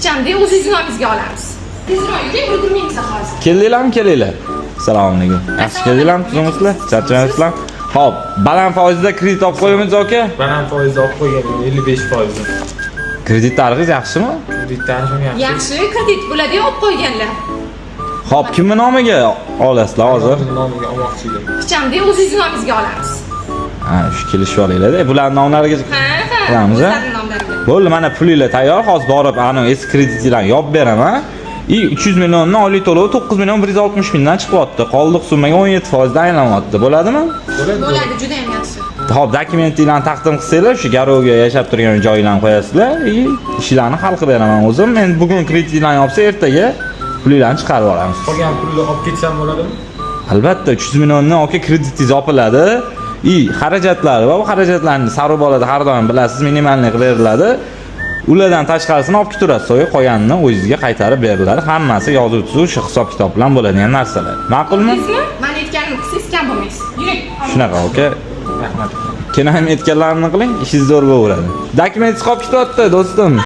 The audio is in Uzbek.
Ixchamda o'zingizni nomingizga olamiz. Tezroq yuring, ulgurmaymiz hozir. Keldinglarmi, kelinglar. Assalomu alaykum. Yaxshi keldinglarmi, tuzukmisizlar? Charchamayapsizlar? Xo'p, baland foizda kredit olib qo'yamiz, aka. Baland foizda olib qo'yganman, 55%. Kredit tarixingiz yaxshimi? Kredit tarifim yaxshi. Yaxshi kredit bo'ladi olib qo'yganlar. Xo'p, kimni nomiga olasizlar hozir? O'zimni nomiga olmoqchi edim. Ixchamda o'zingizni nomingizga olamiz. Ha, shu kelishib olinglar. Bularning nomlariga Ha, qilamiz, a? o'zlarini nomlariga. Bo'ldi, mana pulinglar tayyor. Hozir borib, ani eski kreditinglarni yopib beraman. И 300 millionni oylik to'lovi 9 million 160 mingdan chiqyapti. Qoldiq summaga 17% dan aylanyapti. Bo'ladimi? Bo'ladi. Bo'ladi, juda ham yaxshi. Xo'p, dokumentinglarni taqdim qilsanglar, shu garovga yashab turgan joyinglarni qo'yasizlar и ishlarni hal qilib beraman o'zim. Men bugun kreditinglarni yopsa, ertaga pulinglarni chiqarib olamiz. Qolgan pulni olib ketsam bo'ladimi? Albatta, 300 millionni, aka, kreditingiz yopiladi. И xarajatlari va bu xarajatlarni sariq bolada har doim, bilasiz, минимальный qilib beriladi. Ulardan tashqarisini olib keturasiz, so'ng qolganini o'zingizga qaytarib beriladi. Hammasi yozuv tuzuv, shu hisob kitob bilan bo'ladigan narsalar. Ma'qulmi? Bildingizmi? Mani aytganimni qilsangiz, kam bo'lmaysiz. Yuring. Shunaqa, aka. Rahmat. Keyin ham aytganlarimni qiling, ishingiz zo'r bo'laveradi. Dokumentingiz qolib ketyapti, do'stim.